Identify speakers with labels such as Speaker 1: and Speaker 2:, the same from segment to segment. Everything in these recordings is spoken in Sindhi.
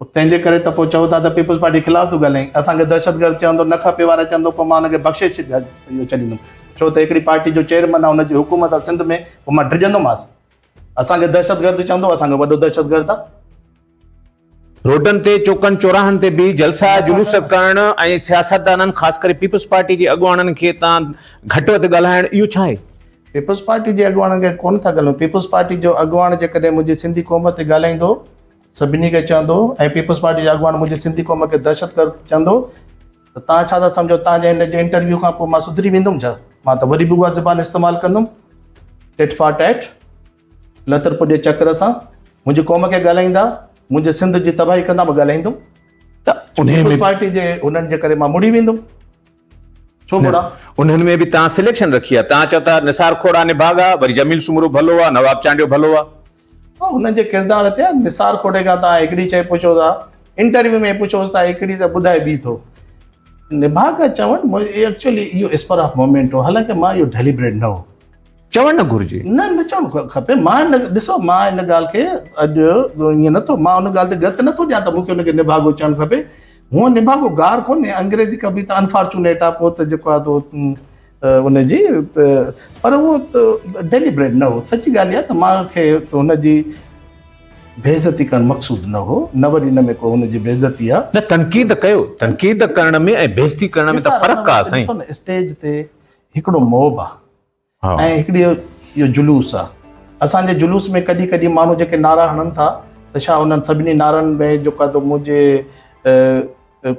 Speaker 1: پوء تنهن جي ڪري ته پوء چئو ٿا ته پيپلز پارٽي خلاف ٿو ڳالهائين. اسان کي دهشتگرد چوندو نه کپي وارا چوندو پوء مان ان کي بخشي اهو ڇڏيندم. ڇو ته هڪڙي پارٽي جو چيئرمن آهي ان جي حڪومت آهي سنڌ ۾ پوء مان ڊڄندومانس. اسان کي دهشتگرد چوندو اسان کان وڏو دهشتگرد آهي.
Speaker 2: روڊن تي چوڪن چوراهن تي بيهي جلسا جلوس ڪرڻ ۽ سياستدانن خاص ڪري پيپلز پارٽي جي اڳواڻن کي تان گهٽ وڌ ڳالهائڻ اهو ڇا آهي؟
Speaker 1: پيپلز پارٽي جي اڳواڻن کي ڪونه ٿا ڳالهايون پيپلز پارٽي جو اڳواڻ جيڪڏهن منهنجي سنڌي قوم تي ڳالهائيندو سڀني کي چوندو ۽ پيپلز پارٽي جو اڳواڻ منهنجي سنڌي قوم کي دهشتگرد چوندو ته توهان ڇا ٿا سمجهو توهان جي هن جي انٽرويو کان پوء مان سڌري ويندم ڇا؟ مان ته وري به اها زبان استعمال ڪندم ٽيٽ فار ٽيٽ لتر پڄي چڪر سان منهنجي قوم کي ڳالهائيندا منهنجي سنڌ جي تباهي ڪندا مان ڳالهائيندم
Speaker 2: ته انهي
Speaker 1: پيپلز پارٽي جي انهن جي ڪري مان مڙي ويندم ڇو مڙان؟
Speaker 2: انهن ۾ به توهان سليڪشن رکي آهي توهان چئو ٿا نثار کوڙا نڀاڳا وري جميل سومرو ڀلو آهي نواب چانڊيو ڀلو آهي.
Speaker 1: ها هنن جي ڪردار تي آهي نثار کوڙي کان توهان هڪڙي شيء پڇو ٿا انٽرويو ۾ پڇوس ٿا هڪڙي ته ٻڌائي ٻي ٿو. نڀاڳا چوڻ ايڪچوئلي اهو اسپر آف مومينٽ هو حالانڪه مان اهو ڊيليبريٽ نه هو.
Speaker 2: چوڻ نه گهرجي.
Speaker 1: نه نه چوڻ کپي مان ان ڏسو مان ان ڳالهه کي اڄ ائين نٿو مان ان ڳالهه تي گت نٿو ڏيان ته مون کي ان کي نڀاڳو چوڻ کپي هونء نڀاڳو گار ڪونهي انگريزي ڪبي ته انفارچونيٽ آ پوء ته جيڪو آ تو ان جي پر اهو ڊيليبريٽ نه هو سچي ڳالهه اها ته مان کي هن جي بيعزتي ڪرڻ مقصود نه هو نه وري ان ۾ ڪو هن جي بيعزتي آ.
Speaker 2: نه تنقيد ڪيو تنقيد ڪرڻ ۾ ۽ بيعزتي ڪرڻ ۾ ته فرق آ سائين.
Speaker 1: ڏسو نه اسٽيج تي هڪڙو موب آ ۽ هڪڙي اهو جلوس آ. اسان جي جلوس ۾ ڪڏهن ڪڏهن ماڻهو جيڪي نعرا هڻن ٿا ته ڇا انهن سڀني نعرن ۾ جيڪو آ ته منهنجي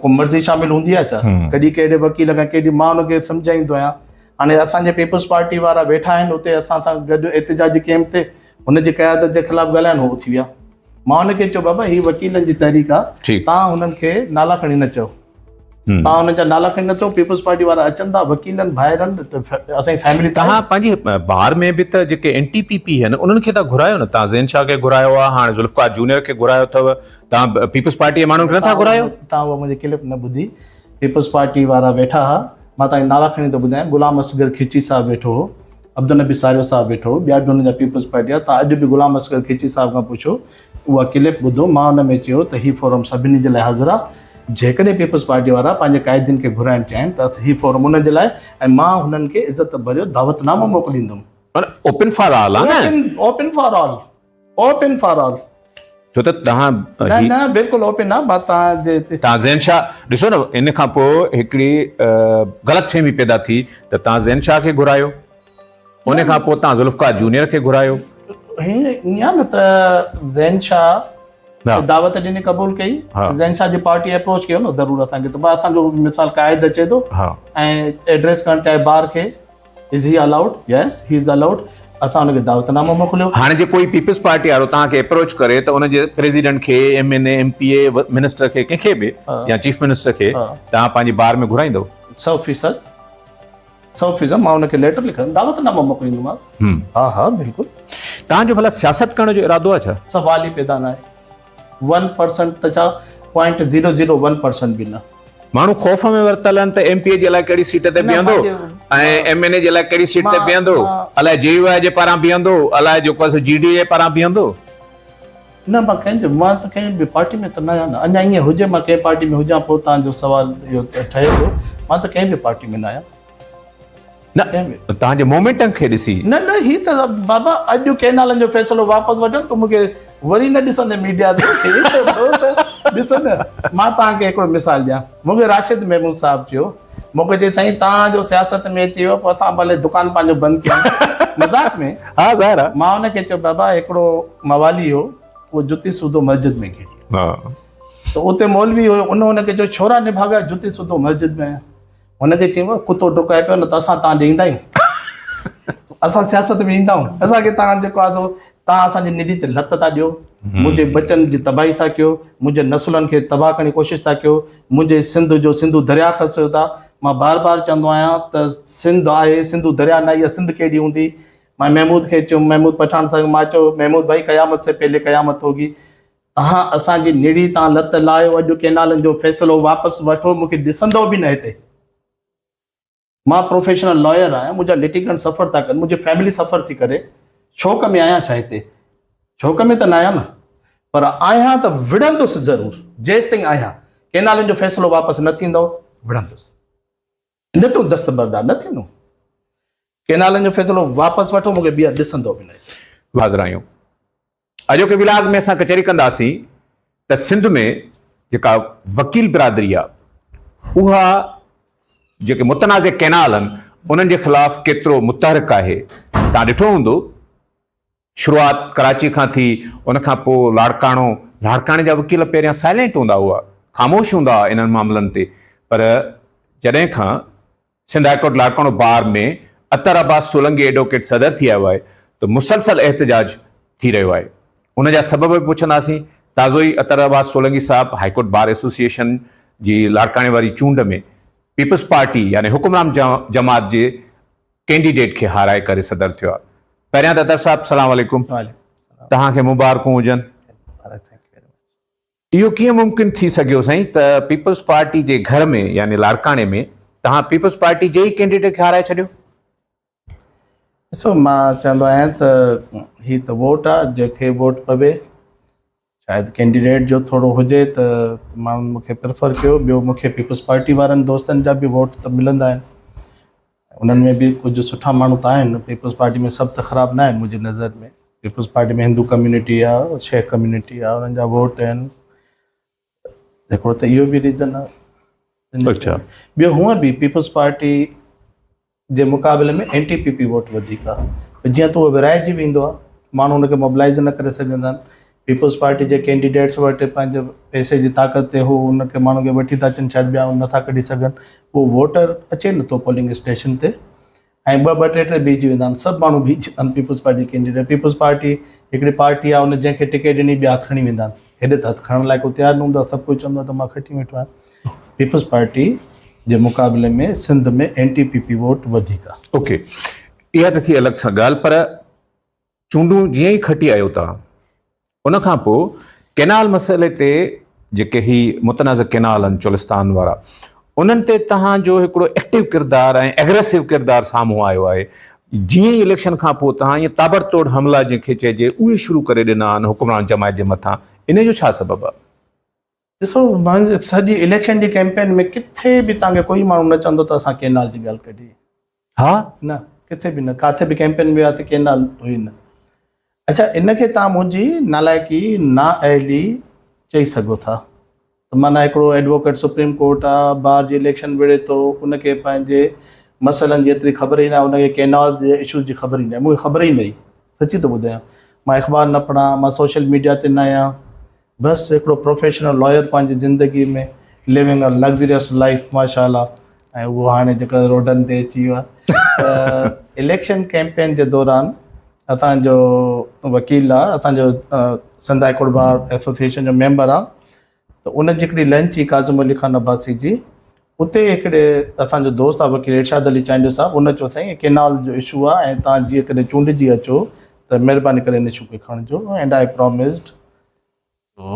Speaker 1: ڪو مرضي شامل هوندي آ ڇا؟ ڪڏهن ڪهڙي وڪيل کان ڪيڏي مان ان کي سمجهائيندو آهيان. هاڻي اسان جي پيپلز پارٽي وارا ويٺا آهن اتي اسان سان گڏ احتجاجي ڪيمپ تي هن جي قيادت جي خلاف ڳالهائن هو اٿي ويا. مان هن کي چيو بابا هي وڪيلن جي تحريڪ آ تان هنن کي نالا کڻي نه چئو. تان انهن جا نالا کڻي نه چئو پيپلز پارٽي وارا اچن ٿا وڪيلن ڀائرن اسان جي فيملي
Speaker 2: تهان پنهنجي بار ۾ به ته جيڪي اين ٽي پي پي هن انهن کي ته گهرايو نه تهان زين شاهه کي گهرايو آ هاڻي ذوالفقار جونيئر کي گهرايو اٿو تهان پيپلز پارٽي جي ماڻهن کي نٿا گهرايو.
Speaker 1: تهان اها منهنجي ڪلپ نه ٻڌي پيپلز پارٽي وارا ويٺا ها مان تهان کي نالا کڻي ٿو ٻڌايان غلام اصغر کيچي صاحب ويٺو هو عبدالنبي ساريو صاحب ويٺو هو ٻيا به انهن جا پيپلز پارٽي جا تهان اڄ به غلام اصغر کيچي صاحب کان پڇو اها ڪلپ ٻڌو، مان ان ۾ چيو ته هي فورم سڀني جي لاء حاضر آ، جيڪڏهن پيپلز پارٽي وارا پنهنجي قائدين کي گهرائڻ چاهين ته هي فورم انهن جي لاء ۽ مان هنن کي عزت ڀريو دعوت نامو موڪليندم.
Speaker 2: پر اوپن فار آل آ
Speaker 1: نه. Open for all, open for all.
Speaker 2: ڇو ته توهان
Speaker 1: نه نه بلڪل اوپن آ مان توهان جي.
Speaker 2: توهان زين شاهه ڏسو نه ان کان پوء هڪڙي غلط فهمي پيدا ٿي ته توهان زين شاهه کي گهرايو. ان کان پوء تان ذوالفقار جونيئر کي گهرايو.
Speaker 1: هيئن آهي نه ته زين شاهه دعوت ڏني قبول ڪئي زين شاهه جي پارٽي اپروچ ڪيو نه ضرور اسان کي ته اسان جو مثال قائد اچي ٿو ۽ ايڊريس ڪرڻ چاهي بار کي از هي الاؤڊ يس هي از الاؤڊ اسان ان کي دعوت نامو موڪليو.
Speaker 2: هاڻي جي ڪوئي پيپلز پارٽي وارو توهان کي اپروچ ڪري ته ان جي پريزيڊنٽ کي M N A M P A minister کي ڪنهن کي به يا چيف منسٽر کي توهان پنهنجي بار ۾ گهرائيندو؟
Speaker 1: 100% سو فيصد مان ان کي ليٽر لکندم دعوت نامو موڪليندومانس. ها ها بلڪل.
Speaker 2: توهان جو ڀلا سياست ڪرڻ جو ارادو آهي ڇا؟
Speaker 1: سوال ئي پيدا ناهي. ون پرسنٽ ته ڇا point zero zero one percent به نه.
Speaker 2: ماڻهو خوف ۾ ورتل آهن ته ايم پي اي جي الائي ڪهڙي سيٽ تي بيهندو ۽ ايم اين اي جي الائي ڪهڙي سيٽ تي بيهندو الائي جي يو آء جي پاران بيهندو الائي جيڪو آهي سو جي ڊي اي جي پاران بيهندو.
Speaker 1: نه مان ڪنهن جي مان ته ڪنهن به پارٽي ۾ ته نه آهيان نه اڃا ائين هجي مان ڪنهن پارٽي ۾ هجان پوء توهان جو سوال اهو ٺهي ٿو مان ته ڪنهن به پارٽي ۾ نه آهيان.
Speaker 2: نه توهان جي مومينٽم کي ڏسي.
Speaker 1: نه نه هي ته بابا اڄ ڪئنالن جو فيصلو واپس وٺن ته مون کي وري نه ڏسندي ميڊيا تي هي ته دوست ڏسو نه مان توهان کي هڪڙو مثال ڏيان مون کي راشد محمود صاحب چيو مون کي چي سائين توهان جو سياست ۾ اچي ويو پوء اسان ڀلي دڪان پنهنجو بند ڪيون مذاق ۾
Speaker 2: ها ظاهر آ
Speaker 1: مان ان کي چيو بابا هڪڙو موالي هو اهو جتي سوڌو مسجد ۾ گهڙي
Speaker 2: ها
Speaker 1: ته اتي مولوي هيو ان هن کي چيو ڇورا نڀاڳا جتي سوڌو مسجد ۾ آيا هن کي چيو ڪتو ڊڪائي پيو نه ته اسان تان ڏي ايندا آهيون اسان سياست ۾ ايندا آهيون اسان کي تان جيڪو آ سو تان اسان جي نڙي تي لت ٿا ڏيو منهنجي ٻچن جي تباهي ٿا ڪيو منهنجي نسلن کي تباهه ڪرڻ جي ڪوشش ٿا ڪيو منهنجي سنڌ جو سنڌو درياء کسيو ٿا مان بار بار چوندو آهيان ته سنڌ آهي سنڌو درياء نه آهي اها سنڌ ڪهڙي هوندي مان محمود کي چيو محمود پٺاڻ صاحب مان چيو محمود ڀائي قيامت سي پهلي قيامت هوگي تهان اسان جي نڙي تان لت لاهيو اڄ ڪينالن جو فيصلو واپس وٺو مون کي ڏسندو به نه هتي. مان پروفيشنل لائر آهيان منهنجا لٽيگنٽ سفر ٿا ڪن منهنجي فيملي سفر ٿي ڪري شوق ۾ آهيان ڇا هتي شوق ۾ ته نه آهيان نه پر آهيان ته وڙهندس ضرور، جيستائين آهيان ڪينالن جو فيصلو واپس نه ٿيندو وڙهندس، نه تون دستبردار نه ٿيندو. ڪينالن جو فيصلو واپس وٺو مون کي ٻيهر ڏسندو به نه اچي.
Speaker 2: حاضر آهيون. اڄوڪي ولاگ ۾ اسان ڪچهري ڪنداسين ته سنڌ ۾ جيڪا وڪيل برادري آ اها جيڪي متنازع ڪينال آهن انهن جي خلاف ڪيترو متحرڪ آهي. توهان ڏٺو هوندو شروعات ڪراچي کان ٿي ان کان پوء لاڙڪاڻو، لاڙڪاڻي جا وڪيل پهريان سائلينٽ هوندا هئا، خاموش هوندا هئا انهن معاملن تي پر جڏهن کان Sindh high court Larkana bar ۾ Athar Abbas Solangi advocate صدر ٿي آيو آهي ته مسلسل احتجاج ٿي رهيو آهي ان جا سبب به پڇنداسين تازو ئي اطهر عباس سولنگي صاحب هاء ڪورٽ بار ايسوسيئيشن جي لاڙڪاڻي واري چونڊ ۾ پيپلز پارٽي يعني حڪمران جماعت جي ڪينڊيڊيٽ کي هارائي ڪري صدر ٿيو آهي پهريان ته اطهر صاحب سلام عليڪم توهان کي مبارڪون هجن. اهو ڪيئن ممڪن ٿي سگهيو سائين ته پيپلز پارٽي جي گهر ۾ يعني لاڙڪاڻي ۾ توهان پيپلز پارٽي جي ئي ڪينڊيڊيٽ کي هارائي ڇڏيو؟
Speaker 1: ڏسو مان چوندو آهيان ته هي ته ووٽ آ جنهن کي ووٽ پوي شايد ڪينڊيڊيٽ جو ٿورو هجي ته ماڻهن مون کي پريفر ڪيو ٻيو مون کي پيپلز پارٽي وارن دوستن جا به ووٽ ته ملندا آهن انهن ۾ به ڪجهه سٺا ماڻهو ته آهن، پيپلز پارٽي ۾ سڀ ته خراب نه آهن منهنجي نظر ۾ پيپلز پارٽي ۾ هندو ڪميونٽي آ، شيخ ڪميونٽي آ، انهن جا ووٽ آهن، هڪڙو ته اهو به ريزن آ. اڇا ٻيو هونء به پيپلز پارٽي جي مقابلي ۾ اين ٽي پي پي ووٽ وڌيڪ آ، جيئن ته اهو ورهائجي ويندو آ، ماڻهو ان کي موبلائز نه ڪري سگهندا آهن، پيپلز پارٽي جي ڪينڊيڊيٽس وٽ پنهنجي پئسي جي طاقت تي هو ان کي ماڻهن کي وٺي ٿا اچن شايد ٻيا نٿا ڪڍي سگهن اهو ووٽر اچي نٿو پولنگ اسٽيشن تي ۽ ٻه ٻه ٽي ٽي بيهجي ويندا آهن سڀ ماڻهو بيهجي ويندا آهن peoples party candidate peoples party هڪڙي پارٽي آهي ان جنهن کي ٽڪيٽ ڏني ٻيا هٿ کڻي ويندا آهن هيڏي ته هٿ کڻڻ لاء ڪو تيار نه هوندو آهي سڀ ڪوئي چوندو آهي ته مان کٽي ويٺو آهيان پيپلز پارٽي جي مقابلي ۾ Sindh ۾ N T P P vote وڌيڪ آهي.
Speaker 2: اوڪي اها ته ٿي الڳ سان ڳالهه پر چونڊون جيئن ئي کٽي آيو ته ان کان پوء ڪينال مسئلي تي جيڪي هي متنازع ڪينال آهن چولستان وارا انهن تي توهان جو هڪڙو ايڪٽو ڪردار ۽ ايگريسو ڪردار سامهون آيو آهي جيئن ئي اليڪشن کان پوء توهان ائين تابڙ توڙ حملا جنهن کي چئجي اهي شروع ڪري ڏنا آهن حڪمران جماعت جي مٿان ان جو ڇا سبب آهي؟
Speaker 1: ڏسو سڄي اليڪشن جي ڪيمپين ۾ ڪٿي به توهان کي ڪوئي ماڻهو نه چوندو ته اسان ڪينال جي ڳالهه ڪڍي. ها نه ڪٿي به نه ڪاٿي به ڪيمپين ۾ ويا ته ڪينال هئي نه. اڇا ان کي توهان منهنجي نالائقي نااهلي چئي سگهو ٿا ته معنيٰ هڪڙو ايڊووڪيٽ سپريم ڪورٽ آ بار جي اليڪشن وڙهي ٿو ان کي پنهنجي مسئلن جي ايتري خبر ئي نه آهي ان کي ڪينال جي اشوز جي خبر ئي نه آهي مون کي خبر ئي نه هئي سچي ٿو ٻڌايان مان اخبار نه پڙهان مان سوشل ميڊيا تي نه آهيان بس هڪڙو پروفيشنل لائر پنهنجي زندگي ۾ لونگ ا لگزريس لائف ماشاء الله ۽ اهو هاڻي جيڪو روڊن تي اچي ويو آهي ته اليڪشن ڪيمپين جي دوران اسان جو وڪيل آهي اسان جو Sindh high court bar association جو ميمبر آهي ته ان جي هڪڙي لنچ هئي ڪاظم علي خان عباسي جي اتي هڪڙي اسان جو دوست آهي وڪيل ارشاد علي چانڊيو صاحب ان چيو سائين ڪينال جو اشو آهي ۽ تان جيڪڏهن چونڊجي اچو ته مهرباني ڪري ان اشو کي کڻجو and I promised So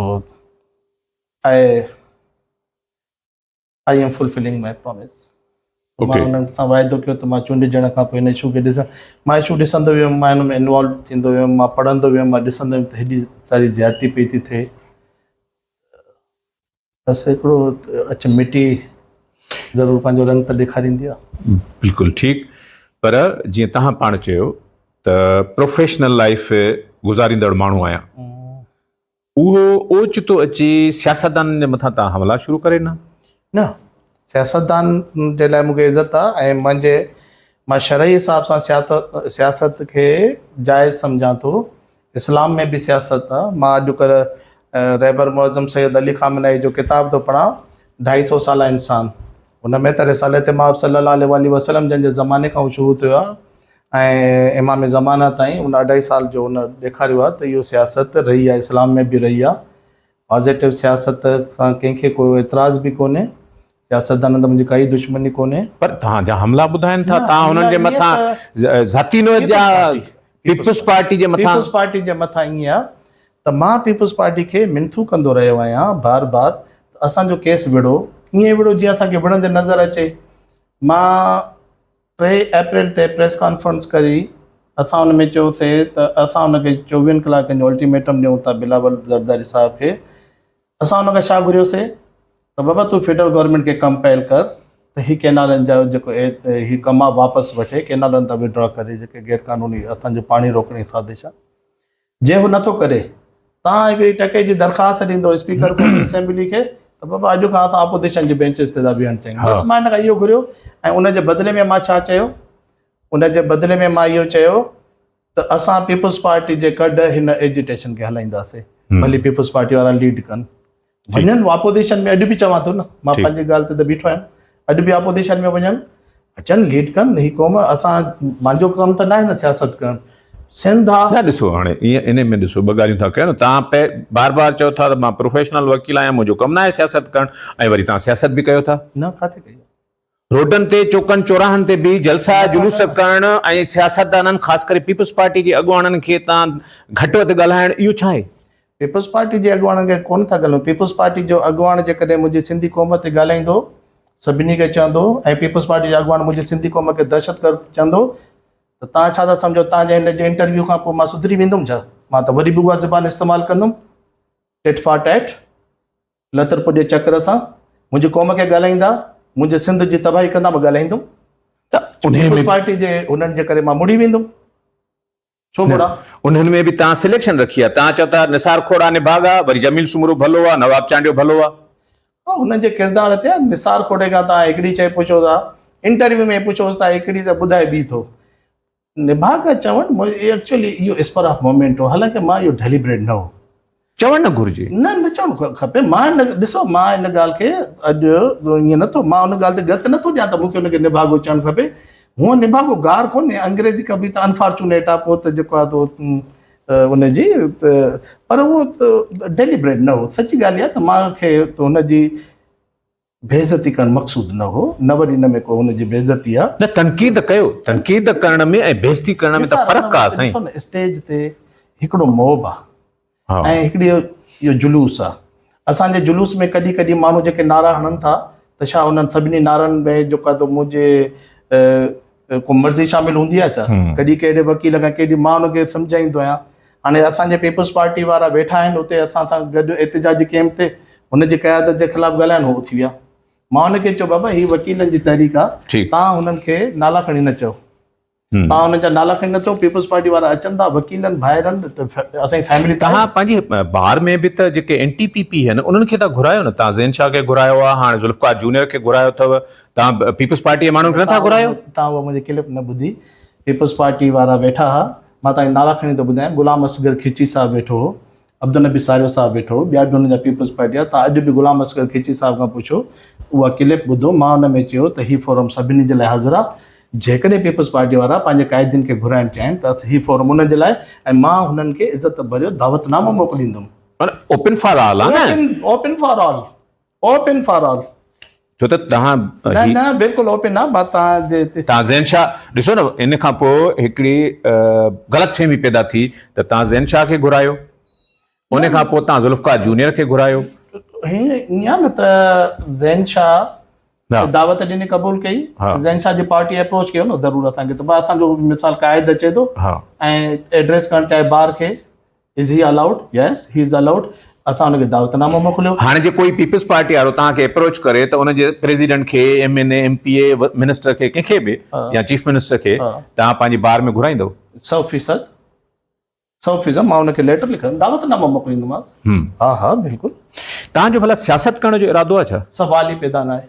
Speaker 1: I I am fulfilling my promise. مان انهن سان واعدو ڪيو ته مان چونڊجڻ کان پوء هن اشو کي ڏسان مان اشو ڏسندو ويم مان هن ۾ انوالو ٿيندو ويم مان پڙهندو ويم مان ڏسندو ويم ته هيڏي ساري زيادتي پئي ٿي ٿئي بس هڪڙو اچ مٽي ضرور پنهنجو رنگ ته ڏيکاريندي آ.
Speaker 2: بلڪل ٺيڪ پر جيئن توهان پاڻ چيو ته پروفيشنل لائيف گذاريندڙ ماڻهو آهيان اهو اوچتو اچي سياستدانن جي مٿان توهان حملا شروع ڪري ڏنا.
Speaker 1: نه سياستدان جي لاء مونکي عزت آ ۽ منهنجي مان شرعي حساب سان سياست کي جائز سمجهان ٿو اسلام ۾ به سياست آ. مان اڄڪلهه رهبر معظم سيد علي خامنائي جو ڪتاب ٿو پڙهان ڍائي سو سالا انسان ان ۾ ته رسالت مآب صلي الله عليه واٰله وسلم جن جي زماني کان شروع ٿيو آ ۽ امام زمانه تائين ان اڍائي سال جو ان ڏيکاريو آ ته اهو سياست رهي آ اسلام ۾ به رهي آ پازيٽو سياست سان ڪنهن کي ڪو اعتراض به ڪونهي، سياستدانن ته منهنجي ڪائي دشمني ڪونهي.
Speaker 2: پر توهان جا حملا ٻڌائين ٿا، توهان هنن جي مٿان ذاتي نوعيت جا پيپلز پارٽي جي مٿان.
Speaker 1: پيپلز پارٽي جي مٿان ائين آ ته مان پيپلز پارٽي کي منٿون ڪندو رهيو آهيان بار بار ته اسان جو ڪيس وڙهو، ائين وڙهو جيئن اسان کي وڙهندي نظر اچي. مان ٽي اپريل تي پريس ڪانفرنس ڪري اسان ان ۾ چيوسي ته اسان ان کي چوويهن ڪلاڪن جو الٽيميٽم ڏيون ٿا بلاول زرداري صاحب کي. اسان ان کان ڇا گهريوسي ته بابا تون فيڊرل گورنمينٽ کي ڪمپيل ڪر ته هي ڪينالن جا جيڪو هي ڪم آ واپس وٺي، ڪينالن تان وڊرا ڪري جيڪي غير قانوني اسان جو پاڻي روڪڻ جي سازش آ. جي هو نٿو ڪري تان هڪڙي ٽڪي جي درخواست ڏيندو اسپيڪر قومي اسيمبلي کي ته بابا اڄ کان اسان اپوزيشن جي بينچز تي ٿا بيهڻ چاهيون. بس مان هن کان اهو گهريو ۽ ان جي بدلي ۾ مان ڇا چيو؟ ان جي بدلي ۾ مان اهو چيو ته اسان پيپلز پارٽي جي ڪڍ هن ايجيٽيشن کي هلائينداسين، ڀلي پيپلز پارٽي وارا ليڊ ڪن، وڃن اپوزيشن ۾. اڄ به چوان ٿو نه، مان پنهنجي ڳالهه تي ته بيٺو آهيان، اڄ به اپوزيشن ۾ وڃن، اچن ليڊ ڪن. هي قوم اسان مانجو ڪم ته ناهي نه سياست ڪرڻ، سنڌ آ.
Speaker 2: نه ڏسو هاڻي ايئن انهي ۾ ڏسو ٻه ڳالهيون ٿا ڪيو نه، توهان بار بار چئو ٿا ته مان پروفيشنل وڪيل آهيان، منهنجو ڪم ناهي سياست ڪرڻ، ۽ وري توهان سياست به ڪيو ٿا.
Speaker 1: نه ڪاٿي ڪئي آ.
Speaker 2: روڊن تي، چوڪن چوراهن تي بيهي جلسا جلوس ڪرڻ ۽ سياستدانن خاص ڪري پيپلز پارٽي جي اڳواڻن کي تان گهٽ وڌ ڳالهائڻ اهو ڇا آهي؟
Speaker 1: پيپلز پارٽي جي اڳواڻن کي ڪونه ٿا ڳالهيون، پيپلز پارٽي جو اڳواڻ جيڪڏهن منهنجي سنڌي قوم تي ڳالهائيندو، سڀني کي چوندو ۽ پيپلز پارٽي جو اڳواڻ منهنجي سنڌي قوم کي دهشتگرد چوندو ته تان ڇا ٿا سمجهو تان جي هن جي انٽرويو کان پوء مان سڌري ويندم ڇا؟ مان ته وري به اها زبان استعمال ڪندم ٽيٽ فار ٽيٽ. لتر پڄي چڪر سان منهنجي قوم کي ڳالهائيندا، منهنجي سنڌ جي تباهي ڪندا، مان ڳالهائيندم
Speaker 2: ته انهي ۾
Speaker 1: پيپلز پارٽي جي انهن جي ڪري مان مڙي ويندم. ڇو مڙان؟
Speaker 2: انهن ۾ به توهان سليڪشن رکي آهي، توهان چئو ٿا نثار کوڙا نڀاڳا، وري جميل سومرو ڀلو آهي، نواب چانڊيو ڀلو آهي.
Speaker 1: ها انهن جي ڪردار تي آهي، نثار کوڙي کان توهان هڪڙي شيء پڇو ٿا، انٽرويو ۾ پڇوس ٿا هڪڙي ته ٻڌائي ٻي ٿو. نڀاڳا چوڻ ايڪچوئلي اهو اسپر آف مومينٽ هو، حالانڪه مان اهو ڊيليبريٽ نه هو.
Speaker 2: چوڻ نه گهرجي.
Speaker 1: نه نه چوڻ کپي. مان ان ڏسو مان ان ڳالهه کي اڄ ائين نٿو مان ان ڳالهه تي ڳت نٿو ڏيان ته مون کي ان کي نڀاڳو چوڻ کپي. هونء نڀاڳو گار ڪونهي، انگريزي ڪبي ته انفارچونيٽ آ پوء ته جيڪو آ سو ان جي پر اهو ڊيليبريٽ نه هو. سچي ڳالهه اها ته مان کي هن جي بيعزتي ڪرڻ مقصود نه هو، نه وري ان ۾ ڪو هن جي بيعزتي آ.
Speaker 2: نه تنقيد ڪيو، تنقيد ڪرڻ ۾ ۽ بيعزتي ڪرڻ ۾ ته فرق آ سائين.
Speaker 1: ڏسو نه اسٽيج تي هڪڙو موب آ ۽ هڪڙي اهو جلوس آ. اسان جي جلوس ۾ ڪڏهن ڪڏهن ماڻهو جيڪي نعرا هڻن ٿا ته ڇا انهن سڀني نعرن ۾ جيڪو آ ته منهنجي ڪو مرضي شامل هوندي آهي ڇا؟ ڪڏهن ڪهڙي وڪيل کان ڪيڏي مان ان کي سمجهائيندو آهيان. هاڻي اسان جي پيپلز پارٽي وارا ويٺا آهن اتي اسان سان گڏ احتجاجي ڪيمپ تي هن جي قيادت جي خلاف ڳالهائن هو اٿي ويا. مان هن کي چيو بابا هي وڪيلن جي تحريڪ آهي تان هنن کي نالا کڻي نه چئو. تان هنن جا نالا کڻي نه چئو پيپلز پارٽي وارا اچن ٿا وڪيلن ڀائرن اسان جي فيملي
Speaker 2: ته توهان پنهنجي بار ۾ به ته جيڪي اين ٽي پي پي آهن انهن کي ٿا گهرايو نه توهان زين شاهه کي گهرايو آهي هاڻي ذوالفقار جونيئر کي گهرايو اٿو توهان پيپلز پارٽي جي ماڻهن کي نٿا گهرايو؟
Speaker 1: توهان اها منهنجي ڪلپ نه ٻڌي. پيپلز پارٽي وارا ويٺا ها. مان توهان کي نالا کڻي ٿو ٻڌايان. غلام اصغر کيچي صاحب ويٺو هو. عبدالنبي ساريو صاحب ويٺو هو. ٻيا به هن جا پيپلز پارٽي جا. توهان اڄ به غلام اصغر کيچي صاحب کان پڇو. اها ڪلپ ٻڌو. مان ان ۾ چيو ته هي فورم سڀني جي لاء حاضر آ. جيڪڏهن پيپلز پارٽي وارا پنهنجي قائدين کي گهرائڻ چاهين ته هي فورم انهن جي لاء ۽ مان هنن کي عزت ڀريو دعوت نامو موڪليندم.
Speaker 2: پر اوپن فار آل آ نه.
Speaker 1: Open for all. Open for all.
Speaker 2: ڇو ته توهان
Speaker 1: نه نه بلڪل اوپن آ مان توهان جي
Speaker 2: توهان زين شاهه ڏسو نه ان کان پوء هڪڙي غلط فهمي پيدا ٿي ته توهان زين شاهه کي گهرايو ان کان پوء توهان ذوالفقار جونيئر کي گهرايو.
Speaker 1: هيئن آ نه ته زين شاهه دعوت ڏني قبول ڪئي زين شاهه جي پارٽي اپروچ ڪيو نه ضرور اسان کي ته ڀاء اسان جو مثال قائد اچي ٿو ۽ ايڊريس ڪرڻ چاهي بار کي Is he allowed? Yes, he is allowed. اسان ان کي دعوت نامو موڪليو.
Speaker 2: هاڻي جي ڪوئي پيپلز پارٽي وارو توهان کي اپروچ ڪري ته ان جي پريزيڊنٽ کي، M N A, M P A, minister کي ڪنهن کي به يا چيف منسٽر کي توهان پنهنجي بار ۾ گهرائيندو؟
Speaker 1: سو فيصد، سو فيصد مان ان کي ليٽر لکندم، دعوت نامو موڪليندومانس. ها ها بلڪل.
Speaker 2: توهان جو ڀلا سياست ڪرڻ جو ارادو آهي ڇا؟
Speaker 1: سوال ئي پيدا ناهي.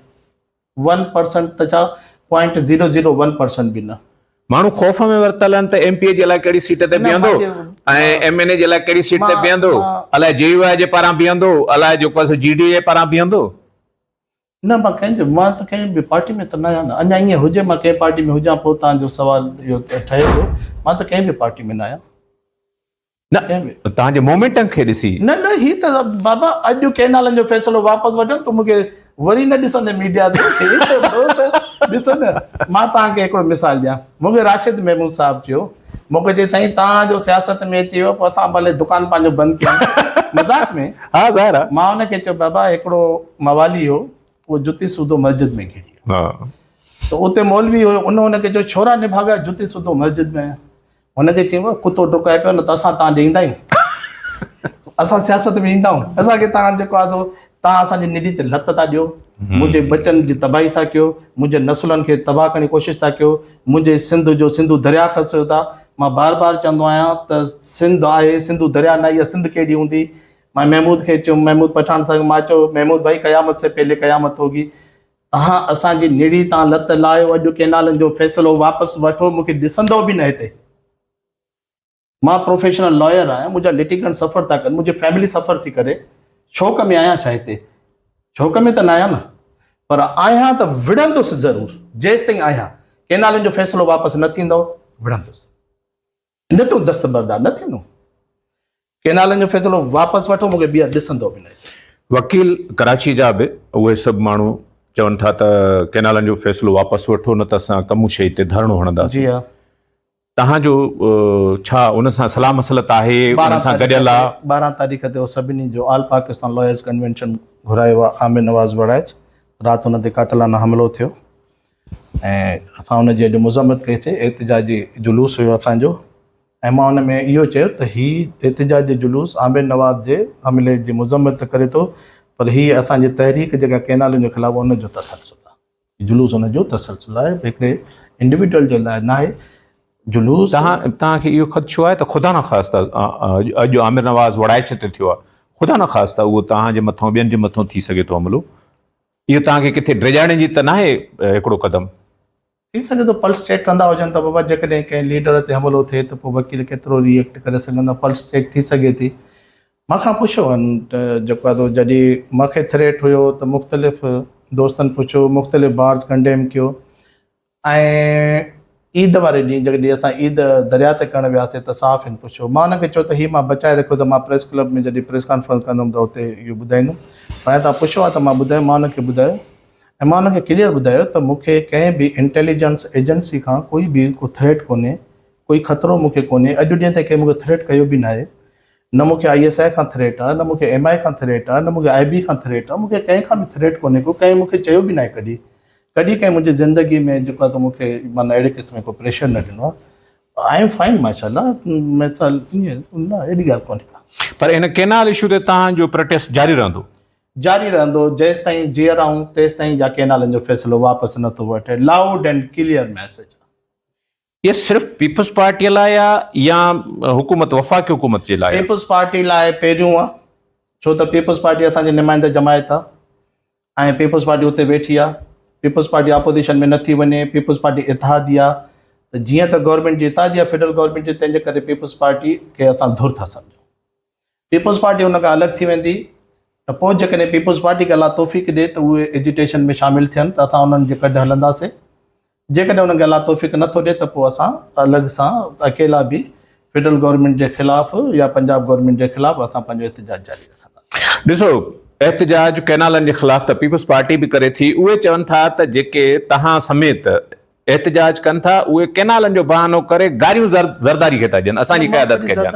Speaker 1: ون پرسنٽ ته ڇا point zero zero one percent به نه.
Speaker 2: ماڻهو خوف ۾ ورتل آهن ته ايم پي اي جي الائي ڪهڙي سيٽ تي بيهندو ۽ ايم اين اي جي الائي ڪهڙي سيٽ تي بيهندو، الائي جي يو آء جي پاران بيهندو، الائي جيڪو آهي سو جي ڊي اي جي پاران بيهندو.
Speaker 1: نه مان ڪنهن جي مان ته ڪنهن به پارٽي ۾ ته نه آهيان نه اڃا ائين هجي مان ڪنهن پارٽي ۾ هجان پوء توهان جو سوال اهو ٺهي ٿو مان ته ڪنهن به پارٽي ۾ نه آهيان.
Speaker 2: نه توهان جي مومينٽم کي ڏسي.
Speaker 1: نه نه هي ته بابا اڄ ڪئنالن جو فيصلو واپس وٺن تون مونکي وري نه ڏسندين ميڊيا تي هي ته دوست ڏسو نه مان توهان کي هڪڙو مثال ڏيان مونکي راشد محمود صاحب چيو مونکي چي سائين توهان جو سياست ۾ اچي ويو پوء اسان ڀلي دڪان پنهنجو بند ڪيون مذاق ۾
Speaker 2: ها ظاهر آ
Speaker 1: مان ان کي چيو بابا هڪڙو موالي هو اهو جتي سوڌو مسجد ۾ گهڙي ويو ته اتي مولوي هيو ان هن کي چيو ڇورا نڀاڳا جتي سوڌو مسجد ۾ آيا. هن کي چيم ڪتو ڊڪائي پيو نه ته اسان تان ڏي ايندا آهيون. اسان سياست ۾ ايندا آهيون. اسان کي تان جيڪو آهي سو تان اسان جي نڙي تي لت ٿا ڏيو، منهنجي ٻچن جي تباهي ٿا ڪيو، منهنجي نسلن کي تباهه ڪرڻ جي ڪوشش ٿا ڪيو، منهنجي سنڌ جو سنڌو درياء کسيو ٿا. مان بار بار چوندو آهيان ته سنڌ آهي سنڌو درياء نه آهي اها سنڌ ڪهڙي هوندي؟ مان محمود کي چيم محمود پٺاڻ صاحب مان چيو محمود ڀائي قيامت سي پهلي قيامت هوگي. توهان اسان جي نڙي تان لت لاهيو اڄ ڪينالن جو فيصلو واپس وٺو مون کي ڏسندو به نه هتي مان پروفيشنل لائر آهيان منهنجا لٽيگنٽ سفر ٿا ڪن منهنجي فيملي سفر ٿي ڪري شوق ۾ آهيان ڇا هتي شوق ۾ ته نه آهيان نه پر آهيان ته وڙهندس ضرور جيستائين آهيان ڪينالن جو فيصلو واپس نه ٿيندو وڙهندس نه تون دستبردار نه ٿيندو. ڪينالن جو فيصلو واپس وٺو مون کي ٻيهر ڏسندو به نه اچي.
Speaker 2: وڪيل ڪراچي جا به اهي سڀ ماڻهو چون ٿا ته ڪينالن جو فيصلو واپس وٺو نه ته اسان ڪمون شهيد تي ڌرڻو هڻنداسين.
Speaker 1: جي ها.
Speaker 2: توهان جو ڇا ان سان صلاح مصلحت آهي انهن سان گڏيل آ؟
Speaker 1: 12 تاريخ تي سڀني جو آل پاڪستان لائرز ڪنوينشن گهرايو آ عامر نواز وڙائچ رات ان تي قاتلانه حملو ٿيو. ۽ اسان ان جي اڄ مذمت ڪئي سي احتجاجي جلوس هيو اسان جو ۽ مان ان ۾ اهو چيو ته هي احتجاجي جلوس عامر نواز جي حملي جي مذمت ته ڪري ٿو پر هي اسان جي تحريڪ جيڪا ڪينالن جي خلاف ان جو تسلسل آهي جلوس ان جو تسلسل آهي هڪڙي انڊيويجوئل جي لاء ناهي جلوس.
Speaker 2: توهان کي اهو خدشو آهي ته خدا نخواسته اڄ عامر نواز وڙائچ تي ٿيو آهي خدا نخواسته اهو توهان جي مٿان ٻين جي مٿان ٿي سگهي ٿو حملو اهو توهان کي ڪٿي ڊيڄارڻ جي ته ناهي هڪڙو قدم؟
Speaker 1: ٿي سگهي ٿو پلس چيڪ ڪندا هجن ته بابا جيڪڏهن ڪنهن ليڊر تي حملو ٿئي ته پوء وڪيل ڪيترو ري ايڪٽ ڪري سگهندا پلس چيڪ ٿي سگهي ٿي. مان کان پڇيو هن ته جيڪو آهي سو جڏهن مان کي ٿريٽ هيو ته مختلف دوستن پڇيو مختلف بارز ڪنڊيم ڪيو ۽ عيد واري ڏينهن جڏهن اسان عيد درياء تي ڪرڻ وياسين ته صحافين پڇيو. مان انهن کي چيو ته هي مان بچائي رکيو ته مان پريس ڪلب ۾ جڏهن پريس ڪانفرنس ڪندم ته اتي اهو ٻڌائيندم. پر هاڻي توهان پڇيو آهي ته مان ٻڌايو. مان انهن کي ٻڌايو ۽ مان انهن کي ڪليئر ٻڌايو ته مون کي ڪنهن به انٽيليجنس ايجنسي کان ڪوئي به ڪو ٿريٽ ڪونهي، ڪوئي خطرو مون کي ڪونهي. اڄ ڏينهن تائين ڪنهن مون کي ٿريٽ ڪيو به ناهي. نه مون کي I S I کان ٿريٽ آهي، نه مون کي ايم I کان ٿريٽ آهي، نه مون کي آء بي کان ٿريٽ آهي، مون کي ڪنهن کان به ٿريٽ ڪونهي ڪو، ڪنهن مون کي چيو به ناهي ڪڏهن، ڪڏهن ڪنهن منهنجي زندگي ۾ جيڪو آهي ته مون کي معنيٰ اهڙي قسم جو ڪو پريشر نه ڏنو آهي، I am fine ماشاء الله، مثال ائين نه اهڙي ڳالهه ڪونهي ڪا.
Speaker 2: پر ان ڪينال اشو تي توهان جو پروٽيسٽ جاري رهندو؟
Speaker 1: جاري رهندو، جيستائين جيئرا آهيون تيستائين جا ڪينالن جو فيصلو واپس نه ٿو وٺي، لائوڊ اينڊ ڪليئر ميسيج آهي.
Speaker 2: اهي صرف پيپلز پارٽيء لاء آ يا حڪومت وفاقي حڪومت جي لاء آ؟
Speaker 1: پيپلز پارٽي لاء پهريون آ ڇو ته پيپلز پارٽي اسان جي نمائنده جماعت آ ۽ پيپلز پارٽي اتي ويٺي آ پيپلز پارٽي اپوزيشن ۾ نه ٿي وڃي پيپلز پارٽي اتحادي آ ته جيئن ته گورنمينٽ جي اتحادي آ فيڊرل گورنمينٽ جي تنهن جي ڪري پيپلز پارٽي کي اسان ڌر ٿا سمجهون پيپلز پارٽي ان کان الڳ ٿي ويندي ته پوء جيڪڏهن پيپلز پارٽي کي الله توفيق ڏي ته اهي ايجيٽيشن ۾ شامل ٿين ته اسان انهن جي ڪڍ هلنداسين جيڪڏهن انهن کي الله توفيق نه ٿو ڏي ته پوء اسان الڳ سان اڪيلا به فيڊرل گورنمينٽ جي خلاف يا پنجاب گورنمينٽ جي خلاف اسان پنهنجو احتجاج جاري رکنداسين.
Speaker 2: ڏسو احتجاج ڪئنالن جي خلاف ته پيپلز پارٽي به ڪري ٿي اهي چون ٿا ته جيڪي توهان سميت احتجاج ڪن ٿا اهي ڪئنالن جو بهانو ڪري گاريون زرداري کي ٿا ڏين اسان جي قيادت کي ڏين.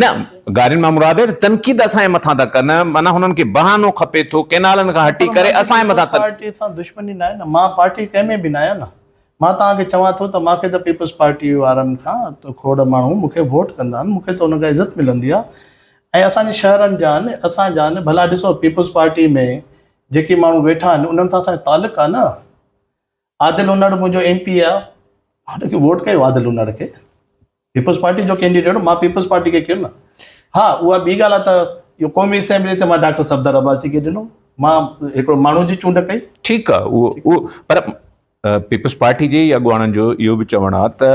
Speaker 2: نه گارين مان مراد آهي ته تنقيد اسان جي مٿان ٿا ڪن معنيٰ هنن کي بهانو کپي ٿو ڪئنالن کان هٽي ڪري اسان جي مٿان
Speaker 1: پيپلز پارٽي سان دشمني ناهي نه مان پارٽي ڪنهن ۾ به ناهيان نه مان توهان کي چوان ٿو ته مان کي ته پيپلز پارٽي وارن کان ته کوڙ ماڻهو مون کي ووٽ ڪندا آهن مون کي ته انهن کان عزت ملندي آهي ۽ اسان جي شهرن جا آهن اسان جا آهن ڀلا ڏسو پيپلز پارٽي ۾ جيڪي ماڻهو ويٺا آهن انهن سان اسان جو تعلق آهي نه عادل انڙ منهنجو ايم پي آهي مان ان کي ووٽ ڪيو عادل انڙ کي پيپلز پارٽي جو ڪينڊيڊيٽ هو مان پيپلز پارٽي کي ڪيو نه ها اها ٻي ڳالهه آهي ته اهو قومي اسيمبلي تي مان ڊاڪٽر صفدر عباسي کي ڏنو مان هڪڙو ماڻهو جي چونڊ ڪئي.
Speaker 2: ٺيڪ آهي اهو اهو پر پيپلز پارٽي جي ئي اڳواڻن جو اهو به چوڻ آهي ته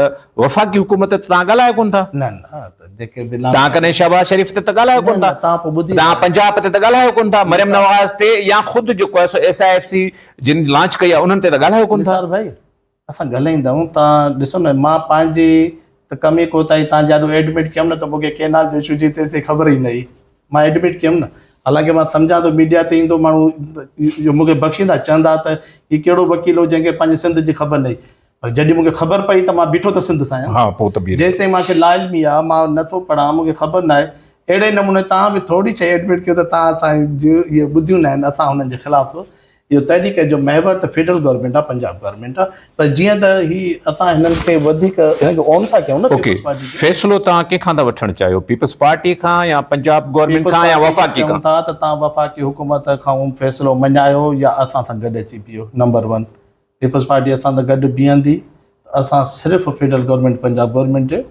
Speaker 2: وفاقي حڪومت تي توهان ڳالهايو ڪونه ٿا.
Speaker 1: نه نه ته جيڪي به
Speaker 2: توهان ڪڏهن شهباز شريف تي ته ڳالهايو ڪونه ٿا.
Speaker 1: توهان پوء ٻڌي
Speaker 2: توهان پنجاب تي ته ڳالهايو ڪونه ٿا مريم نواز تي يا خود جيڪو آهي سو ايس I F C جن لانچ ڪئي آهي انهن تي ته ڳالهايو ڪونه ٿا.
Speaker 1: نثار ڀائي اسان ڳالهائيندا آهيون تان ڏسو نه مان پنهنجي ته ڪمي ڪوتاهي تان جي آڏو ايڊمٽ ڪيم نه ته مونکي ڪينال جو اشو جي تيسين خبر ئي نه هئي مان ايڊمٽ ڪيم نه حالانڪه مان سمجهان ٿو ميڊيا تي ايندو ماڻهو اهو مونکي بخشيندا چوندا ته هي ڪهڙو وڪيل هو جنهن کي پنهنجي سنڌ جي خبر نه هئي پر جڏهن مونکي خبر پئي ته مان بيٺو ته سنڌ سان آهيان
Speaker 2: ها پوء ته بيهي
Speaker 1: جيستائين مانکي لاعلمي آهي مان نٿو پڙهان مونکي خبر نه آهي اهڙي نموني تان به ٿوري شيء ايڊمٽ ڪيو ته تان اسان جون اهي ٻڌيون نه آهن اسان هنن جي خلاف اهو تحريڪ جو محور ته فيڊرل گورنمينٽ آهي پنجاب گورنمينٽ آهي پر جيئن ته هي اسان هنن کي وڌيڪ هنن کي اون ٿا ڪيون نه
Speaker 2: اوڪي فيصلو توهان ڪنهن کان ٿا وٺڻ چاهيو پيپلز پارٽي کان يا پنجاب گورنمينٽ کان يا وفاقي کان؟
Speaker 1: ٿا ته توهان وفاقي حڪومت کان فيصلو مڃايو يا اسان سان گڏ اچي بيهو نمبر ون پيپلز پارٽي اسان سان گڏ بيهندي ته اسان صرف فيڊرل گورنمينٽ پنجاب گورنمينٽ جي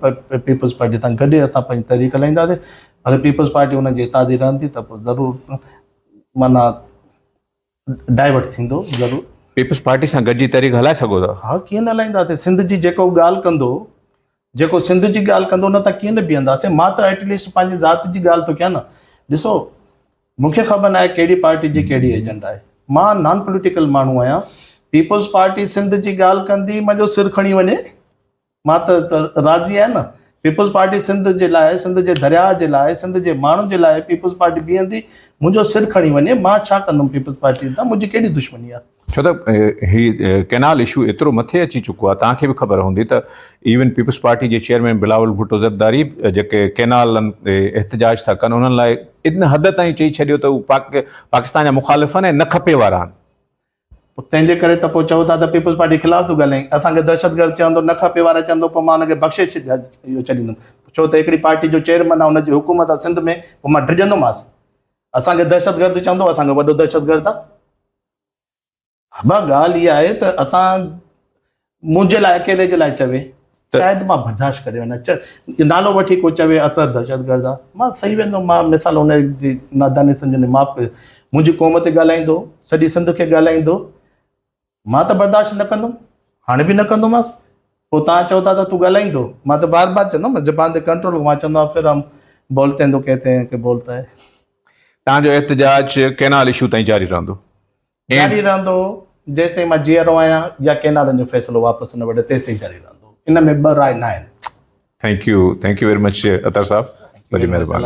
Speaker 1: پيپلز پارٽي سان گڏ اسان پنهنجي تحريڪ هلائينداسين ڀلي پيپلز پارٽي انهن جي اتحادي رهندي ته پوء ضرور معنيٰ ڊائيورٽ ٿيندو ضرور.
Speaker 2: پيپلز پارٽي سان گڏجي تحريڪ هلائي سگهو ٿا؟
Speaker 1: ها ڪيئن نه هلائينداسين سنڌ جي جيڪو ڳالهه ڪندو جيڪو سنڌ جي ڳالهه ڪندو ان تان ڪيئن نه بيهنداسين مان ته ايٽ ليسٽ پنهنجي ذات جي ڳالهه ٿو ڪيان نه ڏسو مون کي خبر ناهي ڪهڙي پارٽي جي ڪهڙي ايجنڊا آهي مان نان پوليٽيڪل ماڻهو آهيان پيپلز پارٽي سنڌ جي ڳالهه ڪندي منهنجو سر کڻي وڃي مان ته راضي آهيان نه پيپلز پارٽي سنڌ جي لاء سنڌ جي درياهه جي لاء سنڌ جي ماڻهن جي لاء پيپلز پارٽي بيهندي منهنجو سر کڻي وڃي مان ڇا ڪندم پيپلز پارٽي تان منهنجي ڪهڙي دشمني آهي.
Speaker 2: ڇو ته هي ڪئنال اشو ايترو مٿي اچي چڪو آهي توهان کي به خبر هوندي ته ايون پيپلز پارٽي جي چيئرمين بلاول ڀٽو زرداري جيڪي ڪئنالن تي احتجاج ٿا ڪن انهن لاء ان حد تائين چئي ڇڏيو ته هو پاڪستان جا مخالف آهن ۽ نه کپي وارا آهن.
Speaker 1: پوء تنهن جي ڪري ته پوء چئو ٿا ته پيپلز پارٽي خلاف ٿو ڳالهائين، اسان کي دهشتگرد چوندو، نه کپي وارا چوندو پوء مان ان کي بخشي اهو ڇڏيندم، ڇو ته هڪڙي پارٽي جو چيئرمين آهي ان جي حڪومت آهي سنڌ ۾ پوء مان ڊڄندومانس، اسان کي دهشتگرد چوندو اسان کان وڏو دهشتگرد آهي. ابا ڳالهه اها آهي ته اسان منهنجي لاء اڪيلي جي لاء چوي شايد مان برداشت ڪري وڃان نالو وٺي ڪو چوي اطهر دهشتگرد آ مان سهي ويندو مان مثال ان جي ناداني سمجهندي معاف ڪيو منهنجي قوم تي ڳالهائيندو سڄي سنڌ کي ڳالهائيندو مان ته برداشت نه ڪندم هاڻي به نه ڪندومانس پوء تان چئو ٿا ته تون ڳالهائيندو مان ته بار بار چوندم زبان تي ڪنٽرول مان چوندو آهيان پھر هم بولتے ہیں تو کهتے ہیں کہ بولتا ہے
Speaker 2: تان جو احتجاج ڪينال اشو تائين جاري رهندو
Speaker 1: جاري رهندو جيستائين مان جيئرو آهيان يا ڪينالن جو فيصلو واپس نه وٺي تيستائين جاري رهندو ان ۾ ٻه راء نه آهن.
Speaker 2: Thank you thank you very much Athar صاحب وڏي مهرباني.